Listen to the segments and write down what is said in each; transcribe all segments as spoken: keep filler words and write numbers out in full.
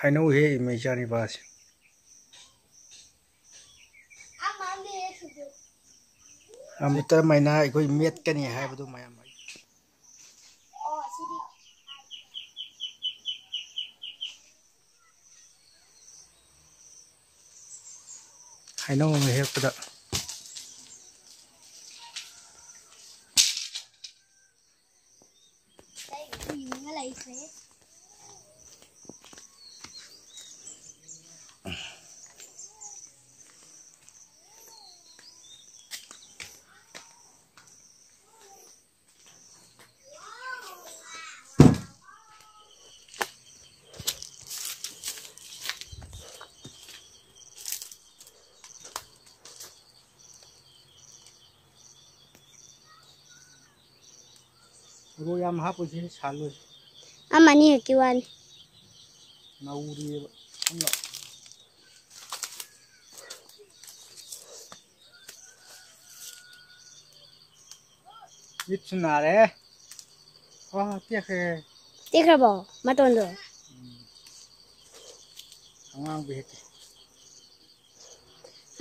ꯍꯩꯅꯧ ꯍꯦꯛꯏꯃꯦ ꯏꯆꯥꯅꯤꯄꯥꯁꯦ꯫ ꯑꯃꯨꯛꯇ ꯃꯩꯅꯥ ꯑꯩꯈꯣꯏ ꯃꯦꯠꯀꯅꯤ ꯍꯥꯏꯕꯗꯨ ꯃꯌꯥꯝ꯫ ꯍꯩꯅꯧ ꯑꯃ ꯍꯦꯛꯄꯗ꯫ ꯑꯗꯣ ꯌꯥꯝ ꯍꯥꯞꯄꯣꯏꯁꯦ, ꯁꯥꯜꯂꯣꯏꯁꯦ꯫ ꯑꯃ ꯑꯅꯤ ꯈꯛꯀꯤ ꯋꯥꯅꯤ꯫ ꯅꯧꯔꯤꯑꯕ꯫ ꯁꯨꯝ ꯂꯥꯎ꯫ ꯃꯤꯠꯁꯨ ꯅꯥꯔꯦ꯫ ꯑ, ꯇꯦꯛꯈ꯭ꯔꯦ꯫ ꯇꯦꯛꯈ꯭ꯔꯕꯣ? ꯃꯇꯣꯟꯗꯣ? ꯎꯝ꯫ ꯑꯉꯥꯡꯕ ꯍꯦꯛꯀꯦ꯫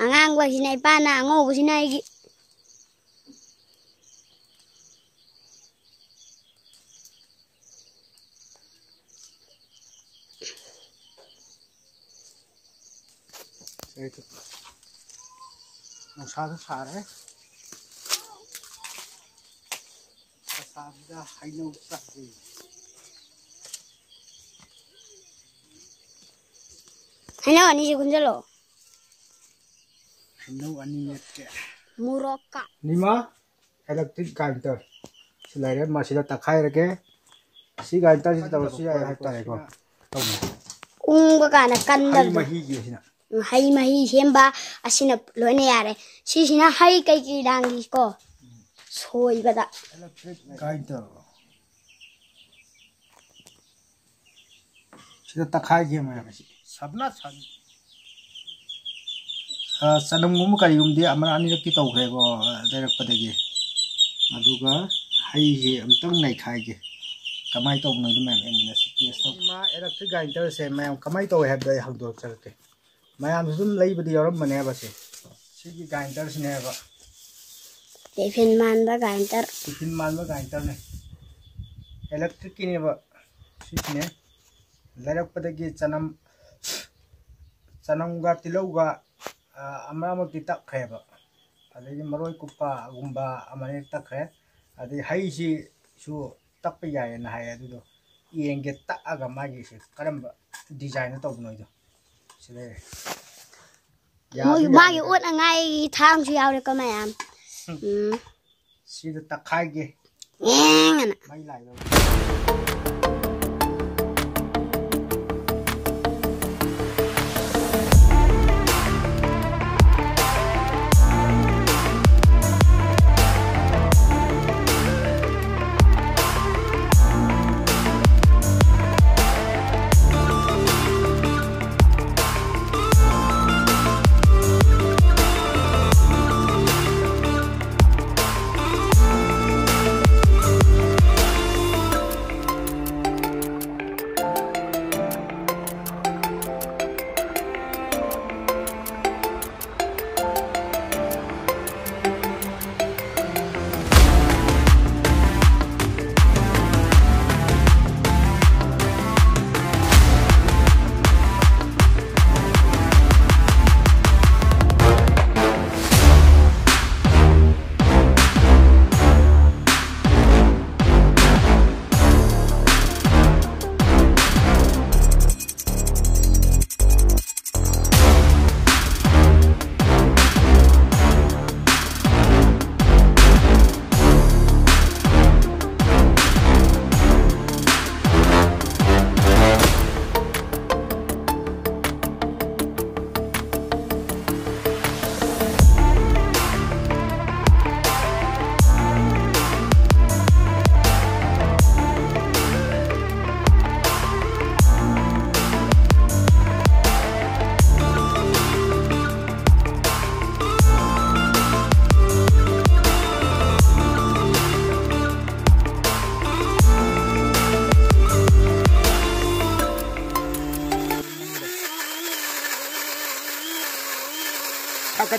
ꯑꯉꯥꯡꯕꯁꯤꯅ ꯏꯄꯥꯅ, ꯑꯉꯧꯕꯁꯤꯅ ꯑꯩꯒꯤ꯫ ꯅꯨꯡꯁꯥꯁꯨ ꯁꯥꯔꯦ꯫ ꯁꯥꯕꯁꯤꯗ ꯍꯩꯅꯧ ꯆꯥꯁꯤ꯫ ꯍꯩꯅꯧ ꯑꯅꯤꯁꯦ ꯈꯨꯟꯖꯜꯂꯣ꯫ ꯍꯩꯅꯧ ꯑꯅꯤ ꯃꯦꯠꯀꯦ꯫ ꯃꯣꯔꯣꯛꯀ꯫ ꯅꯤꯃꯥ, electric grinder ꯁꯤ ꯂꯩꯔꯦ, ꯃꯁꯤꯗ ꯇꯛꯈꯥꯏꯔꯒꯦ꯫ ꯁꯤ grinderꯁꯤꯗ ꯇꯧꯔꯁꯨ ꯌꯥꯏ ꯍꯥꯏꯇꯥꯔꯦꯀꯣ꯫ ꯎꯪꯕ ꯀꯥꯟꯗ ꯍꯩ ꯀꯟꯗꯕꯗꯣ꯫ ꯃꯍꯤꯒꯤ ꯑꯁꯤꯅ꯫ ꯎꯝ, ꯍꯩ ꯃꯍꯤ ꯁꯦꯝꯕ ꯑꯁꯤꯅ ꯂꯣꯏꯅ ꯌꯥꯔꯦ꯫ ꯁꯤꯁꯤꯅ ꯍꯩ ꯀꯩꯀꯩ ꯂꯥꯡꯉꯤꯀꯣ ꯁꯣꯏꯕꯗ꯫ Electric grinder꯫ ꯁꯤꯗ ꯇꯛꯈꯥꯏꯒꯦ ꯃꯌꯥꯝꯁꯤ꯫ ꯁꯕꯅ ꯁꯟ-, ꯑ, ꯆꯅꯝꯒꯨꯝꯕ ꯀꯔꯤꯒꯨꯝꯕꯗꯤ ꯑꯃ ꯑꯅꯤꯔꯛꯇꯤ ꯇꯧꯈ꯭ꯔꯦꯀꯣ, ꯂꯩꯔꯛꯄꯗꯒꯤ꯫ ꯑꯗꯨꯒ ꯍꯩꯁꯦ ꯑꯝꯇꯪ ꯅꯩꯈꯥꯏꯒꯦ꯫ ꯀꯃꯥꯏꯅ ꯇꯧꯕꯅꯣ ꯑꯗꯨ ꯃꯌꯥꯝ ꯑꯦꯝꯃꯤꯅꯁꯨ ꯇꯦꯁ ꯇꯧ꯫ ꯃꯥ ꯏꯂꯦꯛꯇ꯭ꯔꯤꯛ ꯒ꯭ꯔꯥꯏꯟꯗꯔꯁꯦ ꯃꯌꯥꯝ ꯀꯃꯥꯏꯅ ꯇꯧꯋꯦ ꯍꯥꯏꯕꯗꯣ ꯑꯩ ꯍꯧꯗꯣꯔꯛꯆꯔꯛꯀꯦ꯫ ꯃꯌꯥꯝꯁꯨ ꯑꯗꯨꯝ ꯂꯩꯕꯗꯤ ꯌꯥꯎꯔꯝꯕꯅꯦꯕ ꯁꯦ꯫ ꯁꯤꯒꯤ ꯒ꯭ꯔꯥꯏꯟꯗꯔꯁꯤꯅꯦꯕ꯫ ꯇꯤꯐꯤꯟ ꯃꯥꯟꯕ ꯒ꯭ꯔꯥꯏꯟꯗꯔ꯫ ꯇꯤꯐꯤꯟ ꯃꯥꯟꯕ ꯒ꯭ꯔꯥꯏꯟꯗꯔꯅꯦ꯫ ꯏꯂꯦꯛꯇ꯭ꯔꯤꯛꯀꯤꯅꯦꯕ꯫ ꯁꯤꯁꯤꯅꯦ꯫ ꯂꯩꯔꯛꯄꯗꯒꯤ ꯆꯅꯝ, ꯆꯅꯝꯒ ꯇꯤꯜꯍꯧꯒ, ꯑ, ꯑꯃ ꯑꯃꯛꯇꯤ ꯇꯛꯈ꯭ꯔꯦꯕ꯫ ꯑꯗꯒꯤ ꯃꯔꯣꯏ ꯀꯨꯞꯄꯒꯨꯝꯕ ꯑꯃꯅꯤ ꯇꯛꯈ꯭ꯔꯦ꯫ ꯑꯗꯩ ꯍꯩꯁꯤꯁꯨ ꯇꯛꯄ ꯌꯥꯏꯌꯦꯅ ꯍꯥꯏꯌꯦ꯫ ꯑꯗꯨꯗꯣ ꯌꯦꯡꯒꯦ ꯇꯛꯑꯒ ꯃꯥꯒꯤꯁꯦ ꯀꯔꯝꯕ ꯗꯤꯖꯥꯏꯟꯗ ꯇꯧꯕꯅꯣ ꯑꯩꯗꯣ꯫ ꯁꯤ ꯂꯩꯔꯦ꯫ ꯌꯥꯗꯤ ꯃꯣꯏ ꯃꯥꯒꯤ ꯌꯥꯗꯤ ꯌꯥꯏ꯫ ꯑꯣꯠꯅꯉꯥꯏꯒꯤ ꯊꯥꯡꯁꯨ ꯌꯥꯎꯔꯦꯀꯣ ꯃꯌꯥꯝ꯫ ꯎꯝ꯫ ꯁꯤꯗ ꯇꯛꯈꯥꯏꯒꯦ꯫ ꯌꯦꯡꯉꯅ꯫ ꯃꯩ ꯂꯥꯛꯏꯗꯣ꯫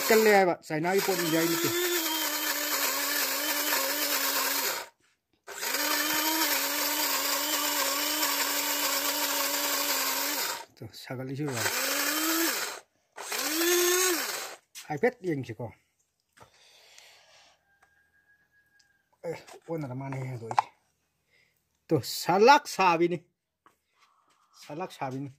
ꯀꯜꯂꯦ ꯍꯥꯏꯕ, ꯆꯥꯏꯅꯥꯒꯤ ꯄꯣꯠ ꯏꯟꯗꯤꯌꯥꯒꯤ ꯅꯠꯇꯦ꯫ ꯇꯨ, ꯁꯥꯒꯠꯂꯤꯁꯤ ꯎꯔꯣ꯫ ꯍꯥꯏꯐꯦꯠ ꯌꯦꯡꯁꯤꯀꯣ꯫ ꯑꯦ, ꯑꯣꯟꯅꯔ ꯃꯥꯅꯦ ꯍꯦꯟꯗꯣꯛꯏꯁꯦ꯫ ꯇꯨ, ꯁꯂꯥꯛ ꯁꯥꯕꯤꯅꯤ꯫ ꯁꯂꯥꯛ ꯁꯥꯕꯤꯅꯤ꯫